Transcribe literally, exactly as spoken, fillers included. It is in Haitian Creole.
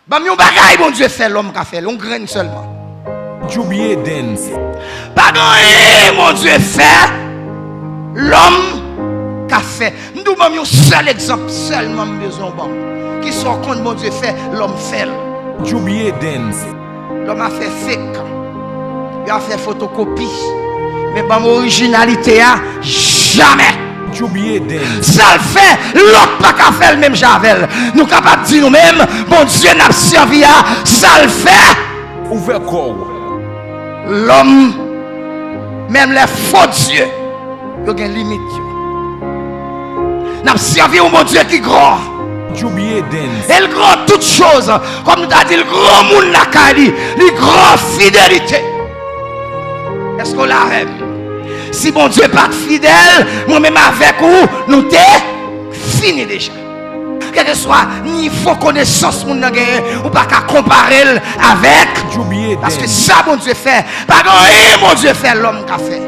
Ban m yon bagay Bondye fè, lòm ka fè l, yon grenn sèlman. Djoubie Dance. Pa gen anyen Bondye fè, lòm ka fè. M di w ban m yon sèl egzanp sèlman m bezwen w ban m. Kisa w konn Bondye fè, lòm fè l. Djoubie Dance. Lòm a fè fake. Yo a fè fotokopi. Men ban m orijinalite a, jamè. Djoubie Dance. Sa l fè, lòt pa ka fè l menm jan avè l. Nou kapab di nou menm, Bondye n ap sèvi a, sa l fè. Ouvè kò w. Lòm, menm lè fo dye, yo gen limit yo. N ap sèvi yon Bondye ki gran. Djoubie Dance. E l gran tout choz. Kòm nou ta di l gran moun lakay li, li gran fidelite. Èske w la avè m? Si Bondye pa t fidèl, mwen menm avèk ou, nou te fini deja. Kèlkeswa nivo konesans moun nan genyen, ou pa ka konpare l avèk. Djoubie Dance. Paske sa Bondye fè, pa gen anyen Bondye fè lòm ka fè.